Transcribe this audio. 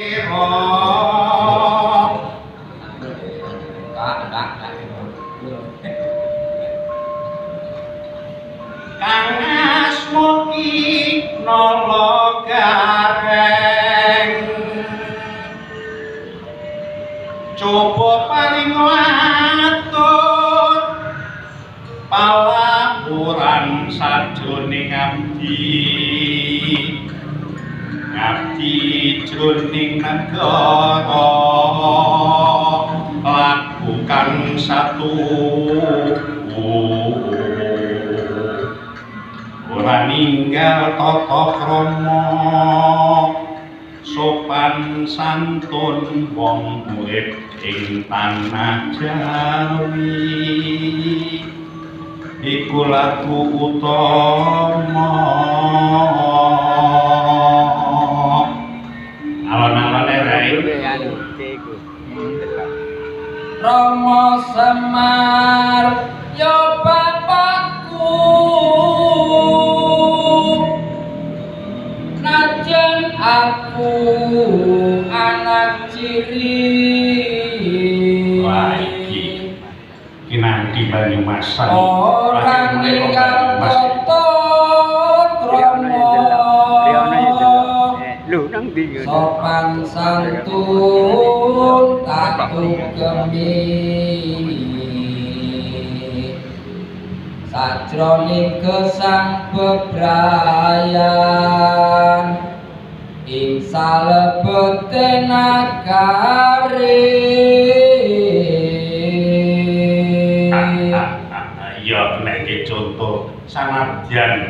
Kak. Kang asma Ki Nala Gareng, coba paring atur palapuran sajroning abdi, ngabdi jroning negara, lakukan satu ora ninggal tata krama, sopan santun wong urip ing tanah Jawi iku laku utama. Alon-alon rei. Rama Semar ya bapakku, najan aku anak cilik. Wah, iki iki nanti Banyumasan ora ninggal tata krama, sopan santun tak ugemi, sajroning gesang bebrayan ing salebete nagari. Ya nek contoh sanadyan